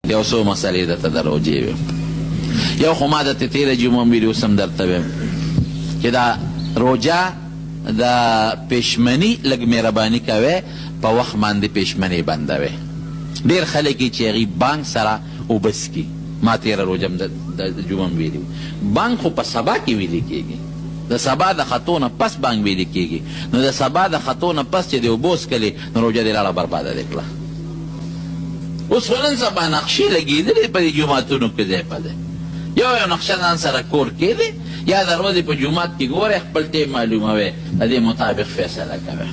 یو څو مسئلې درته د روژې ویم. یو خو ما درته تېره جمعه هم ویلي، اوس هم درته ویم چې دا روژه د پېشمني لږ مهرباني کوی، په وخت باندې پېشمنې بندوی. ډېر خلک یې چې هغوی بانګ سره اوبه څکي. ما تېره روژه هم د جمعه هم ویلي وو، بانګ خو په سبا کې ویل کېږي، د سبا د ختو نه پس بانګ ویل کېږي، نو د سبا د ختو نه پس چې دې اوبه وڅکلې نو روژه دې لاړه برباده دې کړه. اوس خو نن سبا نقشې لګېدلې په دې جوماتونو کې ځای په ځای، یو یو نقشه ځان سره کور کې دی یا د ورځې په جومات کې ګورې، خپل ټایم معلوموې، د دې مطابق فیصله کوې.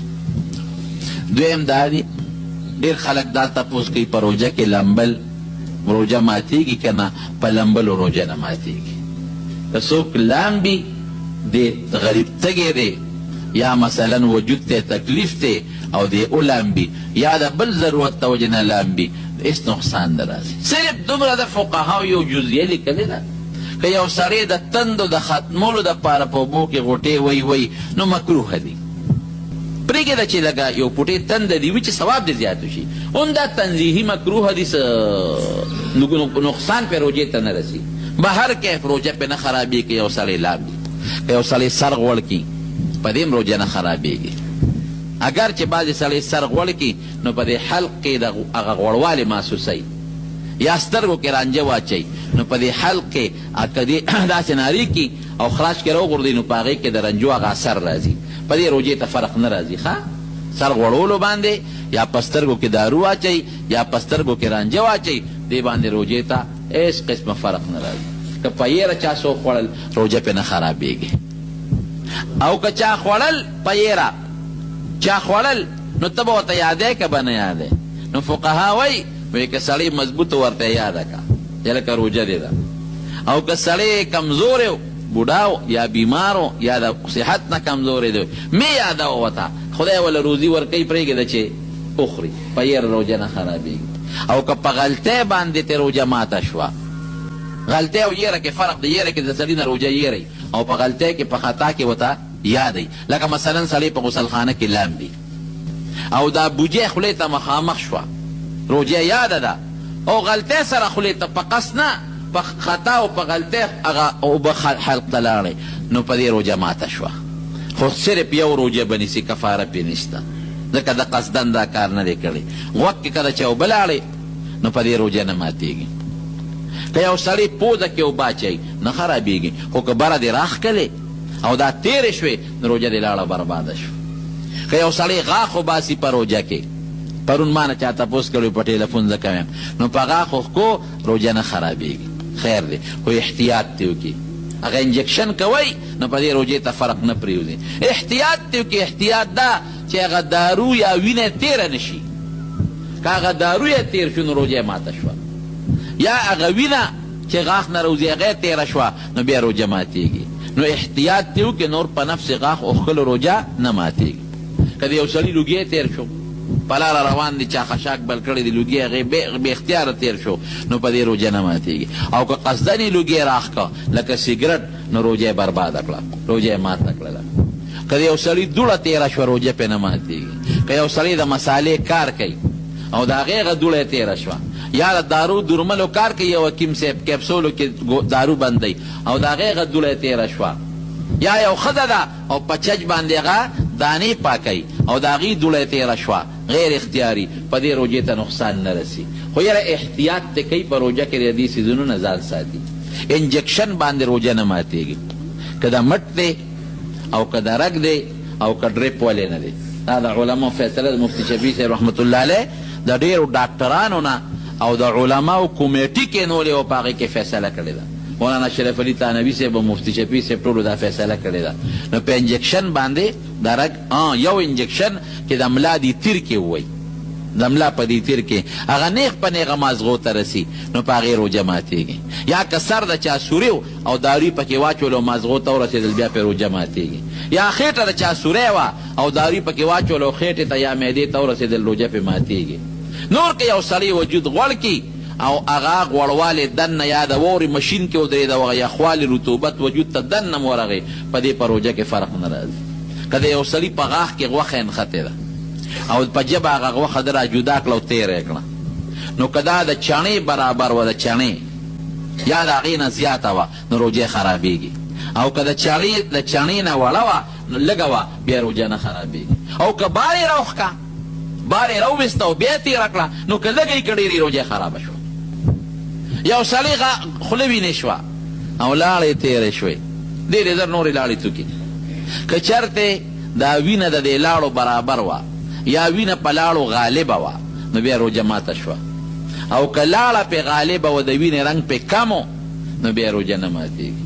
دویم دا دی، ډېر خلک دا تپوس کوي په روژه کې لمبل روژه ماتېږي که نه؟ په لمبلو روژه نه ماتېږي. که څوک لامبي دی غریب تږی دی یا مثلا وجود ته تکلیف دی او دی ولامبي یا د بل ضرورت د وجې نه لامبي، هېڅ نقصان نه راځي. صرف دومره د فقهاو یو جزیه لیکلې ده، که یو سړی د تندو د ختمولو دپاره په اوبو کې غوټې وهي وهي نو مکروه دي. پرېږده چې لږه یو پوټې تنده دې وي چې ثواب دې زیات شي. هم دا تنزیهي مکروه دي، څه نقصان پرې روژې ته نه رسي. بهر کیف روژه پرې نه خرابېږي که یو سړی لامبي، که یو سړی سر غوړ کړي په دې هم روژه نه خرابېږي. اګر چې بعضې سړی سر غوړ کړي نو په دې حلق کې د هغه غوړوالی محسوسوي، یا سترګو کې رانجه واچوي نو په دې حلق کې که دې داسې نارې کړي او خراج کې راوغورځوي نو په هغې کې د رنجو هغه اثر راځي، په دې روژې ته فرق نه راځي. ښه سر غوړولو باندې یا په سترګو کې دارو واچوي یا په سترګو کې رانجه واچوي، دې باندې روژې ته هېڅ قسمه فرق نه راځي. که په یېره چا څه وخوړل روژه پرې نه خرابېږي، او که چا خوړل په یېره چا خوړل نو ته به ورته یادې که به نه یادې؟ نو فقها وایي، وایي که سړی مضبوط و ورته یې یاده که چې لکه روژه دې ده، او که سړی کمزوری و، بوډا و یا بیمار و یا د صحت نه کمزوری دی، مې یادوه ورته، خدای وله روزي ورکوي، پرېږده چې وخوري، په یېره روژه نه خرابېږي. او که په غلطۍ باندې ترې روژه ماته شوه، غلطۍ او یېره کې فرق دی، یېره کې د سړي نه روژه یېرئ او په غلطۍ کې په خطا کې ورته یادئ. لکه مثلا سړی په غسلخانه کې لامبي او دا بوجۍ خولې ته مخامخ شوه، روژه یاده ده او غلطۍ سره خولې ته په قصد نه، په خطا او په غلطۍ هغه اوبه حلق ته لاړې، نو په دې روژه ماته شوه، خو صرف یو روژه به نیسي، کفاره پرې نشته، ځکه ده قصداً دا کار نه دی کړی. غوږ کې که د چا اوبه لاړې نو په دې روژه نه ماتېږي. که یو سړی پوزه کې اوبه اچوي نه خرابېږي، خو که بره دې راښکلې او دا تېرې شوې نو روژه دې لاړه برباده شوه. که یو سړی غاښ وباسي په روژه کې، پرون ما نه چا تپوس کړی په ټیلفون ځکه وایم، نو په غاښ ښکو روژه نه خرابېږي، خیر دی، خو احتیاط دې وکړي. هغه انجکشن کوئ نو په دې روژې ته فرق نه پرېوځي. احتیاط دې وکړي، احتیاط دا چې هغه دارو یا وینه تېره نه شي. که هغه دارو یې تېر شو نو روژه یې ماته شوه، یا هغه وینه چې غاښ نه راوځي هغه یې تېره شوه نو بیا روژه ماتېږي. نو احتیاط دې وکړي، نور په نفس غاښ اوښکلو روژه نه ماتېږي. که د یو سړي لوګی تېر شو، په لاره روان دی، چا خشاک بل کړی دی، لوګی هغې بې اختیاره تېر شو نو په دې روژه نه ماتېږي. او که قصداً یې لوګی راښکه لکه سګرټ نو روژه یې برباده کړه، روژه یې ماته کړله. که د یو سړي دوړه تېره شوه روژه پرې نه ماتېږي. که یو سړی د مسالې کار کوي او د هغې هغه دوړه یې تېره شوه، یا د دارو درملو کار کوي، یو حکیم صاحب کیپسولو کې دارو بندوي او د هغې هغه دوړه یې تېره شوه، یا یو ښځه ده او په چج باندې هغه دانې پاکوي او د هغې دوړه یې تېره شوه غیر اختیاري، په دې روژې ته نقصان نه رسي. خو یاره احتیاط دې کوي، په روژه کې د دې څیزونو نه ځان ساتي. انجکشن باندې روژه نه ماتېږي، که د مټ دی او که د رګ دی او که ډریپ ولې نه دی. دا د علماو فیصله ده. مفتي شفیع صاحب رحمة الله علیه د ډېرو ډاکټرانو نه او د علماو کمیټي کېنولې او په هغې کې فیصله کړې ده. مولانا اشرف علي تانوي صاحب او مفتي شفیع صاحب ټولو دا فیصله کړې ده. نو په انجکشن باندې د رګ یو انجکشن چې د ملا دې تیر کې ووایي، د ملا په دې تیر کې هغه نېغ په نېغه مازغو ته رسي نو په هغې روژه ماتېږي. یا که سر د چا سوری و او دارو یې پکې واچول او مازغو ته ورسېدل بیا پرې روژه ماتېږي. یا خېټه د چا سوری وه او دارو یې پکې واچول او خېټې ته یا معدې ته ورسېدل روژه پرې ماتېږي. نور که یو سړی وجود غوړ کړي او هغه غوړوالی دننه یا د واورې مشین کې ودرېد او هغه یخوالی رطوبت وجود ته دننه هم ورغی په دې په روژه کې فرق نه راځي. که د یو سړي په غاښ کې غوښه نښتې ده او په ژبه هغه غوښه ده را جدا کړه او تېره یې کړه نو که دا د چڼې برابر وه، د چڼې یا د هغې نه زیاته وه، نو روژه خرابېږي، او که د چړې د چڼې نه وړه وه، نو لږه وه، بیا روژه نه خرابېږي. او که بار یې راوښکه، بار یې راوویسته او بیا یې تېره کړه، نو که لږه یې که ډېره یې، روژه خرابه شوه. یو سړی خوله وینې شوه او لاړې تېرې شوې، دې دې زر نورې لاړې توکي. که چېرته دا وینه د دې لاړو برابر وه یا وینه په لاړو غالبه وه، نو بیا روژه ماته شوه، او که لاړه پې غالبه وه، د وینې رنګ پې کم و، نو بیا روژه نه ماتېږي.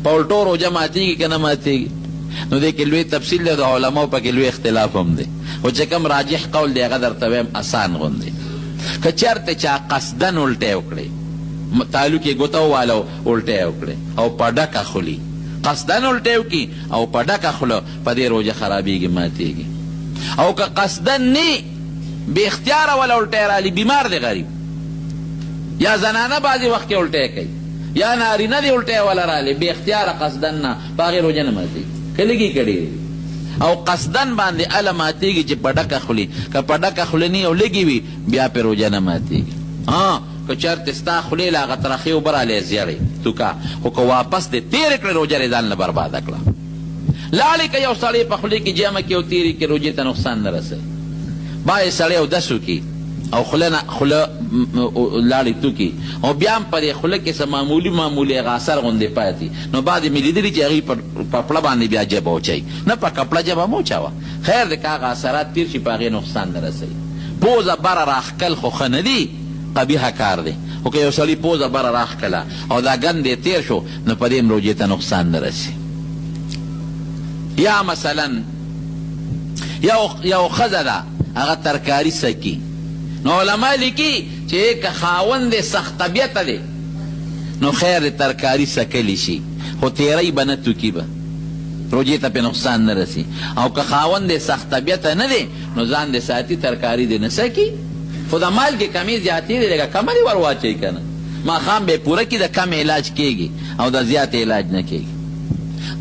په الټو روژه ماتېږي که نه ماتېږي؟ نو دې کې لوی تفصیل دی، د علماو پکې لوی اختلاف هم دی، خو چې کوم راجح قول دی هغه درته وایم اسان غوندې. که چېرته چا قصداً الټی وکړې، تالو کې ګوته وواله او الټی وکړې او په ډکه خولي قصداً الټی وکړي او په ډکه خوله، په دې روژه خرابېږي، ماتېږي. او که قصداً نی، بې اختیاره وله الټی رالی، بیمار دی غریب، یا زنانه بعضې وخت کې الټی کوي، یا نارینه دی الټی وله رالی بې اختیاره قصداً نه، په هغې روژه نه ماتېږي، که لږې که ډېرې وي. او قصداً باندې اله ماتېږي چې په ډکه خولي، که په ډکه خوله نی او لږې وي، بیا پرې روژه نه ماتېږي. ها که چېرته ستا خولې له هغه ترخې اوبه رالې زیړې توکه، خو که واپس دې تېرې کړې، روژه دې ځان له برباده کړه. لاړې که یو سړی په خولې کې جمع کړي او تېرې کړي، روژې ته نقصان نه رسوي. بعضې سړی اودس وکړي او خوله نه خوله لاړې توکي او بیا هم په دې خوله کې څه معمولي معمولي هغه اثر غوندې پاتې، نو بعضې مې لیدلي چې هغوی په کپړه باندې بیا ژبه وچوي. نه، په کپړه ژبه مه وچوه، خیر دی که هغه اثرات تېر شي، په هغې نقصان نه رسوي. پوزه بره راښکل خو ښه نه دي، قبیحه کار دی، خو که یو سړي پوزه بره راښکله او دا ګند یې تېر شو، نو په دې هم روژې ته نقصان نه رسي. یا مثلا یو ښځه ده، هغه ترکاري سکي، نو علما لیکي چې که خاوند یې سخت طبیعته دی، نو خیر دی ترکاري سکلی شي، خو تېری به نه، توکي به، روژې ته پرې نقصان نه رسي. او که خاوند یې سخت طبیعته نه دی، نو ځان دې ساتي، ترکاري دې نه سکي، خو د مالګې کمې زیاتې دی، لږه کمه دې ور واچوي که نه، ماښام به یې پوره کړي. د کم علاج کېږي او د زیات علاج نه کېږي.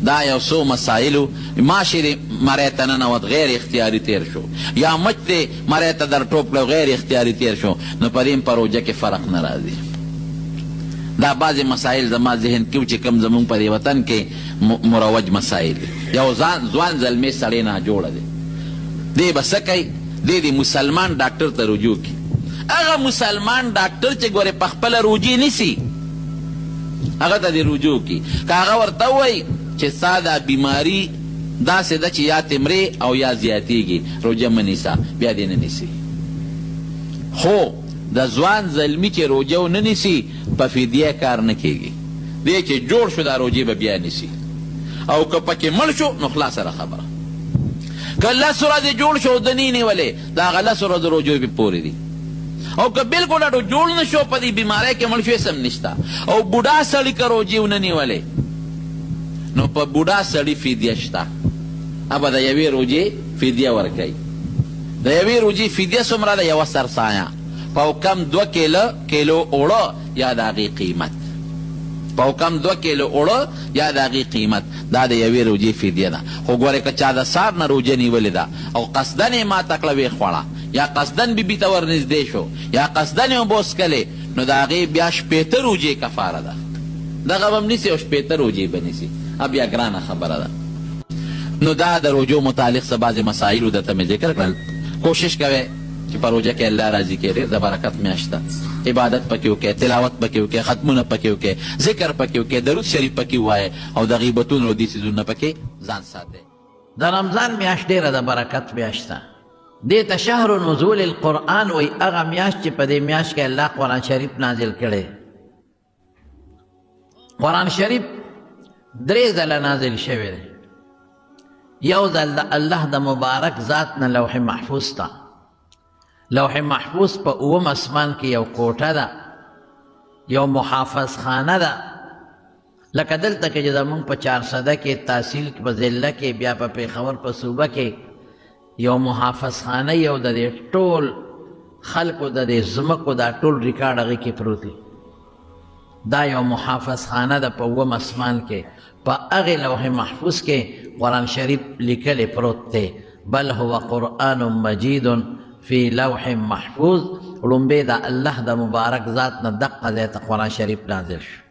دا یو څو مسایلو. ماشې دې مری ته ننوت، غیر اختیاري تېر شو، یا مچ دې مری ته در ټوپ کړو، غیر اختیاري تېر شو، نو په دې هم په روژه کې فرق نه راځي. دا بعضې مسایل زما ذهن کې وو چې کوم زمونږ په دې وطن کې مروج مسایل دي. یو ځوان زلمی سړی ناجوړه دی، دی به څه کوي؟ دی دې مسلمان ډاکټر ته رجوع کړي، هغه مسلمان ډاکټر چې ګورې په خپله روژې نیسي، هغه ته دې رجوع کړي. که هغه ورته ووایي چې ستا دا بیماري داسې ده چې یا ترې مرې او یا زیاتېږي، روژه مه نیسه، بیا دې نه نیسي. خو د ځوان زلمي چې روژه ونه نیسي، په فدیه کار نه کېږي. دی چې جوړ شو، دا روژې به بیا نیسي، او که پکې مړ شو، نو خلاصه ده خبره. که لس ورځې جوړ شو، ده نه نیولې، د هغه لس ورځو روژې پې پورې دي. او که بالکل اډو جوړ نه شو، په دې بیمارۍ کې مړ شو، هېڅ هم نشته. او بوډا سړي که روژې ونه نیولې، نو په بوډا سړي فدیه شته، هغه د یوې روژې فدیه ورکوي. د یوې روژې فدیه څومره ده؟ یوه سرسایه، پاو کم 2 کیلو اوړه یا د هغې قیمت، پاو کم 2 کیلو اوړه یا د هغې قیمت، دا د یوې روژې فدیه ده. خو ګورې که چا د سار نه روژه نیولې ده او قصداً یې ماته کړه، ویې خوړه، یا قصداً بیبي ته ورنږدې شو، یا قصداً یې اوبه وڅښلې، نو د هغې بیا 60 روژې کفاره ده. دغه به هم نیسي او 60 روژې به نیسي، بیا ګرانه خبره ده. نو دا د روژو متعلق څه بعضې مسایل وو، درته مې ذکر کړل. کوشش کوئ چې په روژه کې الله راضي کړي، ډېر د برکت میاشت ده. عبادت پکې وکړئ، تلاوت پکې وکړئ، ختمونه پکې وکړئ، ذکر پکې وکړئ، درود شریف پکې ووایئ، او د غیبتونو او دې څیزونو نه پکې ځان ساتئ. د رمضان میاشت ډېره د برکت میاشت ده. دې ته شهر نزول القرآن وایي، هغه میاشت چې په دې میاشت کې الله قرآن شریف نازل کړی. قرآن شریف 3 ځله نازل شوی دی. یو ځل د الله د مبارک ذات نه لوح محفوظ ته. لوح محفوظ په اووم اسمان کې یو کوټه ده، یو محافظ خانه ده. لکه دلته کې چې زمونږ په چارسده کې، تحصیل کې، په ضلع کې، بیا په پېښور په صوبه کې یو محافظ خانه، یو د دې ټول خلکو د دې ځمکو دا ټول ریکارډ هغې کې پروت دی. دا یو محافظ خانه ده په اووم اسمان کې. په هغې لوح محفوظ کې قرآن شریف لیکلی پروت دی، بل هو قرآن مجید فی لوح محفوظ. ړومبی د الله د مبارک ذات نه دقه ځای ته قرآن شریف نازل شو.